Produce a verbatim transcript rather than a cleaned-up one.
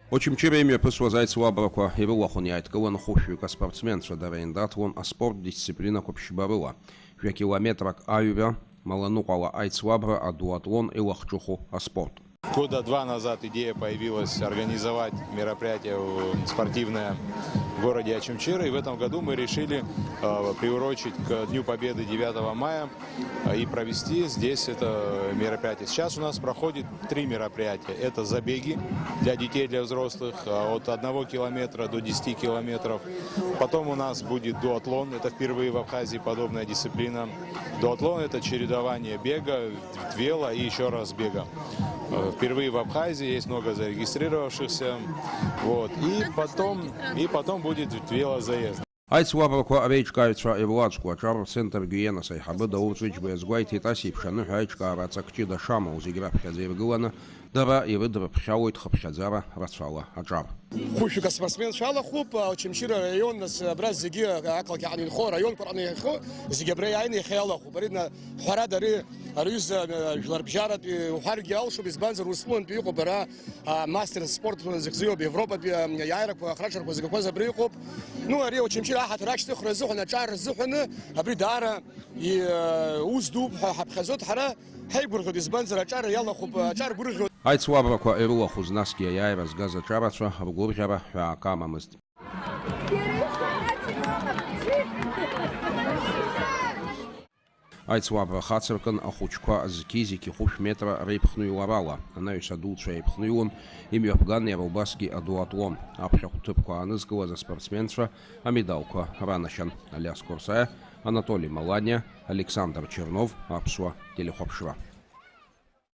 Очамчыра имҩаԥысуаз аицлабрақәа ирылахәын иааидкыланы хәышәҩык аспортсменцәа, дара еиндаҭлон аспорт дисциплинақәа ԥшьба рыла, жәа километрак аҩра, маланыҟәала аицлабра, адуатлон, илахҿыху аспорт. Года два назад идея появилась организовать мероприятие, э, спортивное в городе Очамчира, и в этом году мы решили, э, приурочить к Дню Победы девятого мая, э, и провести здесь это мероприятие. Сейчас у нас проходит три мероприятия. Это забеги для детей, для взрослых, э, от одного километра до десяти километров. Потом у нас будет дуатлон. Это впервые в Абхазии подобная дисциплина. Дуатлон — это чередование бега, вело и еще раз бега. Э, впервые в Абхазии, есть много зарегистрировавшихся. Вот. И потом, и потом будет велозаезд. Аицлабрақәа реиҿкааҩцәа ируаӡәку аҿар рцентр Гиенас аиҳабы Даур Ҵәыџьба иазгәеиҭеит, ас еиԥш аныҳәа аиҿкаара аҵакҷыда шамоу зегь раԥхьаӡа иргыланы, дара ирыдрыԥхьалоит хыԥхьаӡара рацәала аҿар. Хәышәҩык аспортсменцәа алахәуп, Очамчыра араион, нас абра зегьы ақалақь аҟны инхо, араионқәа рҟны инхо, зегьы абра иааины иахьа иалахәуп. Ари на-, ҳәарада, ари рҩыза, э, жәларбжьаратәи уҳәаргьы алшоит, избанзар, Урыстәылантәи иҟоуп ара, а, мастер спорт зыхьӡу иоуп, Европатәи, а, иааирақәа, ахраҽарқәа зегақәаз абра иҟоуп. Ну, ари Очамчыра аҳаҭыр ашьҭыхра азыҳәан, аҿар рзыҳәаны, абри даара и-, э, ус дууп ҳәа ҳаԥхьаӡоит ҳара. Ҳаигәырӷьоит, избанзар, аҿар иалахәуп, аҿар гәырӷьоит. Аицлабрақәа ирылахәыз насгьы аиааира згаз аҿарацәа ргәырӷьара ҳәаак амамызт. Аицлабра хацыркын ахәыҷқәа зқьи-зқьи хәышә метра реиԥхныҩларала, анаҩс адуцәа еиԥхныҩлон, имҩаԥган иара убасгьы адуатлон. Аԥхьахә ҭыԥқәа аанызкылаз аспортсменцәа амедалқәа ранашьан. Алиас Қәарсаиа, Анатоли Маланиа, Александр Чернов, Аԥсуа телехәаԥшра.